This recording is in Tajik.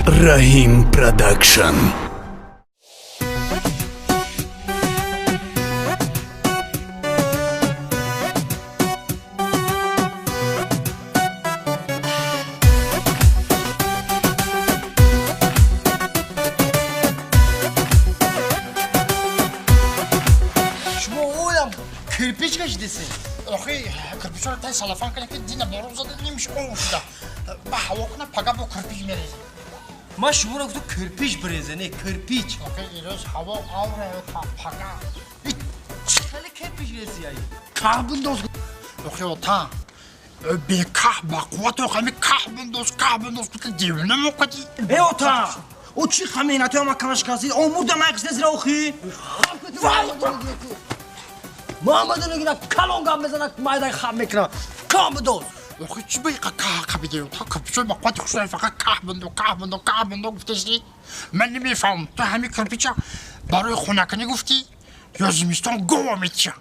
Раҳим Продакшн. Шумо оям кирпич кашидесен. Охи, кирпичро тай салафан кардем, ки дина борон зада, нимш ов шуда. Ба ҳаво кунам, пага бо кирпич мерезем. Ман шуморо гуфтам, кирпич биреза, не кирпич. Охи, ирӯз ҳаво авра, та пага. Хеле кирпич резияй. Каҳ биндоз. Охи, ота. Бекаҳ ба қувват, охи, каҳ биндоз, каҳ биндоз, гуфта девона мокади. Э, ота! О, чӣ хаминатоя ма камаш касид? Омурда майқисне зира охи. Муҳаммаду нагина калон гап мезанад, майдай хаб мекунад. Кам бидоз. Охи, чӣ ба иқа каҳ қабиде? Та кирпичои ба қуввати хушрай, фақат каҳ биндо, каҳ биндо, каҳ биндо гуфташди. Ман намефаҳмам, ту ҳамин кирпича барои хонакунӣ гуфтӣ ё зимистон гова метиша?